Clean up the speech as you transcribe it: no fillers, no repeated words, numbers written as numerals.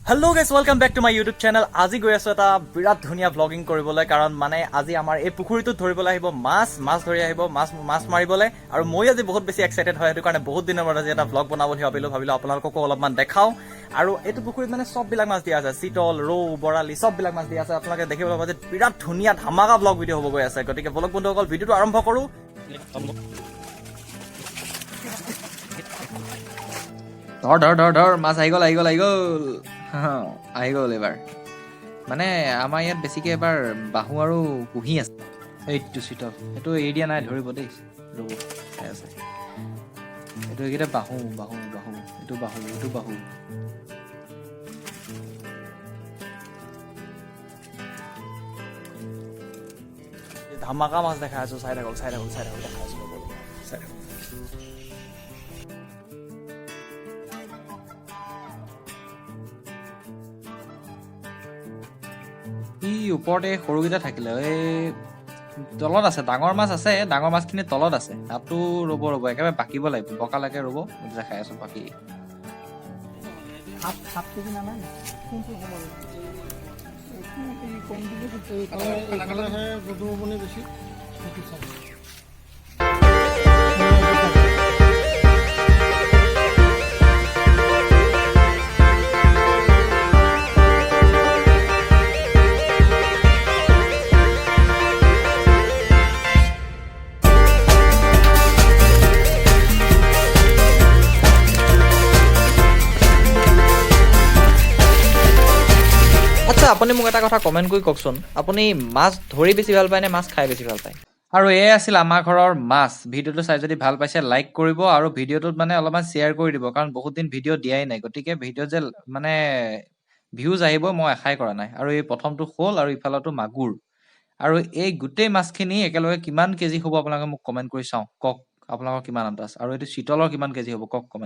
Hello guys, welcome back to my YouTube channel. আজি গৈ আছোঁ এটা বিৰাট ধুনীয়া ভ্লগিং কৰিবলৈ, কাৰণ মানে আজি আমাৰ এই পুখুৰীটোত ধৰিবলৈ আহিব মাছ, মাছ ধৰি আহিব, মাছ মাছ মাৰিবলৈ। আৰু মই আজি বহুত বেছি এক্সাইটেড হয়, সেইটো কাৰণে বহুত দিনৰ মূৰত আজি এটা ভ্লগ বনাব বুলি ভাবিলোঁ। ভাবিলোঁ আপোনালোককো অলপমান দেখাওঁ। আৰু এইটো পুখুৰীত মানে চববিলাক মাছ দিয়া আছে, চিতল, ৰৌ, বৰালি, চববিলাক মাছ দিয়া আছে। আপোনালোকে দেখিবলৈ পাব যে বিৰাট ধুনীয়া ধামাকা ভ্লগ ভিডিঅ' হ'ব গৈ আছে। গতিকে বলক বন্ধুসকল, ভিডিঅ'টো আৰম্ভ কৰোঁ। ধৰ ধৰ ধৰ ধৰ, মাছ আহি গ'ল, আহি গ'ল, আহি গ'ল, আহি গ'ল। এইবাৰ মানে আমাৰ ইয়াত বেছিকে এবাৰ বাহু আৰু কুঁহি আছে। এইটো চিতল, এইটো এৰি দিয়া নাই, ধৰিব দেই, ৰ'ব, চাই আছে। এইটো এইকেইটা বাহু, বাহু, বাহু, এইটো বাহু, এইটো বাহু। ধামাকা মাছ দেখাই আছোঁ, চাই থাকক, চাই থাকক, চাই থাকক, দেখাই আছোঁ, ৰ'ব, ৰ'ব, চাই থাকক। ই ওপৰতে সৰুকেইটা থাকিলে, এই তলত আছে ডাঙৰ মাছ আছে, ডাঙৰ মাছখিনি তলত আছে। তাতো ৰ'ব, ৰ'ব, একেবাৰে বাকিব লাগিব, বকালৈকে ৰ'ব, দেখাই আছোঁ বাকী। 7 কেজি নালাগে। কোনটো সময়ত? এই কম দিলে। এইফালে এইফালেহে যদুমণি বেছি, সেইটো চাব। আচ্ছা, আপুনি মোক এটা কথা কমেণ্ট কৰি কওকচোন, আপুনি মাছ ধৰি বেছি ভাল পায় নে মাছ খাই বেছি ভাল পায়? আৰু এয়াই আছিল আমাৰ ঘৰৰ মাছ। ভিডিঅ'টো চাই যদি ভাল পাইছে, লাইক কৰিব আৰু ভিডিঅ'টোত মানে অলপমান শ্বেয়াৰ কৰি দিব, কাৰণ বহুত দিন ভিডিঅ' দিয়াই নাই। গতিকে ভিডিঅ'ত যে মানে ভিউজ আহিব মই আশাই কৰা নাই। আৰু এই প্ৰথমটো শ'ল আৰু ইফালতো মাগুৰ, আৰু এই গোটেই মাছখিনি একেলগে কিমান কেজি হ'ব আপোনালোকে মোক কমেণ্ট কৰি চাওঁ কওক, আপোনালোকৰ কিমান আন্দাজ? আৰু এইটো চিতলৰ কিমান কেজি হ'ব কওক কমেণ্ট।